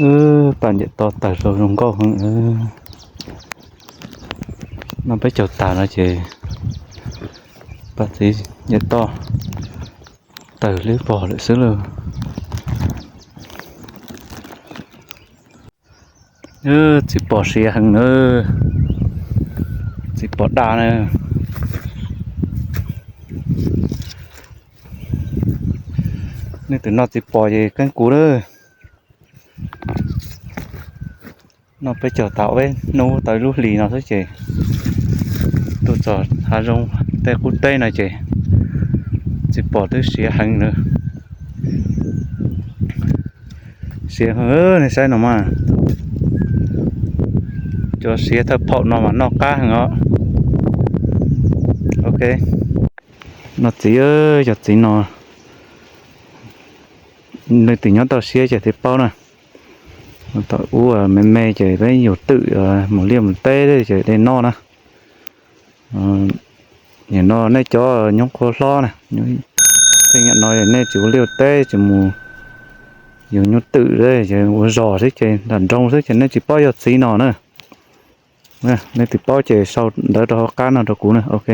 Wb pab ntiam toj tawg rau zoo nkauj heev. Noj peb caug tas no ces pab txiv ntiam toj tawg liab vog lawm xwb lauj. Txiv pos siav heev na, txiv pos daj na. Nej twg noj txiv pos ces keeb kuv lawm. Noj peb caug tas peb hnub tau ib lub hlis no xwb ces tuaj txog hav zoov tej qub teb no ces txiv pos twb siav heev lawm. Siav heev, nej saib no mas. Cov siav thawj phaum no mas noj qab heev os. Ok, no txiv, cov txiv no leej twg nyob toj siab ces thiaj paub na. Thaum ub me me ces peb yug twm mus liaj mus teb ces de noj na. Nim no nej cov nyuj qhuav hlob na, tej nyuam no nej tsis ua liaj ua teb, tsis mus yug nyuj twm, ua zos xwb ces nram nroog xwb ces nej tsis paub yog txiv no na. Nej twg paub ces sau ntawv rau hauv qab no rau kuv na, ok.